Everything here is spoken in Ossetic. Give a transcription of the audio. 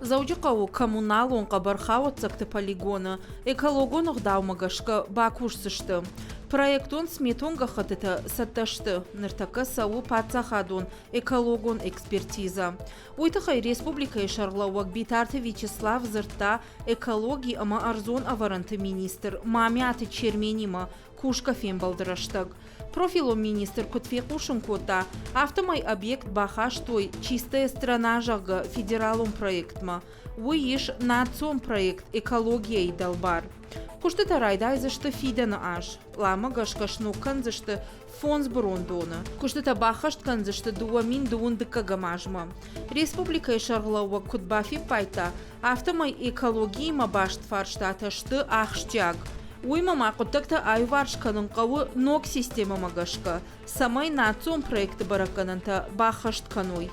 Дзӕуджыхъӕуы коммуналон хъӕбӕрхауӕццӕгты полигоны экологон ӕгъдаумӕ гӕсгӕ бакусдзысты. Проектон-сметон гӕххӕттытӕ цӕттӕ сты. Ныртӕккӕ цӕуы паддзахадон экологон экспертизӕ. Уый тыххӕй республикӕйы сӕргълӕууӕг Битарты Вячеслав дзырдта экологи ӕмӕ ӕрдзон ӕвӕрӕнты министр Мамиаты Черменимӕ кусгӕ фембӕлды рӕстӕг. Профилон министр куыд фехъусын кодта, афтӕмӕй объект бахастой «Чистая страна», зӕгъгӕ, федералон проектмӕ. Уый ис национ проект «Экология-йы дӕлбар. Куыстытӕ райдайдзысты фидӕны аз. Пъланмӕ гӕсгӕ сног кӕндзысты фондз бырондоны. Куыстытӕ баххӕст кӕндзысты 2020 дыккӕгӕм азмӕ. Республикӕйы сӕргълӕууӕг куыд бафиппайдта, афтӕмӕй экологиимӕ баст фарстатӕ сты ахсджиаг. Уыимӕ ма хъуыддӕгтӕ аиуварс кӕнын хъӕуы ног системӕмӕ гӕсгӕ, цӕмӕй национ проекты бӕрӕггӕнӕнтӕ баххӕст кӕной.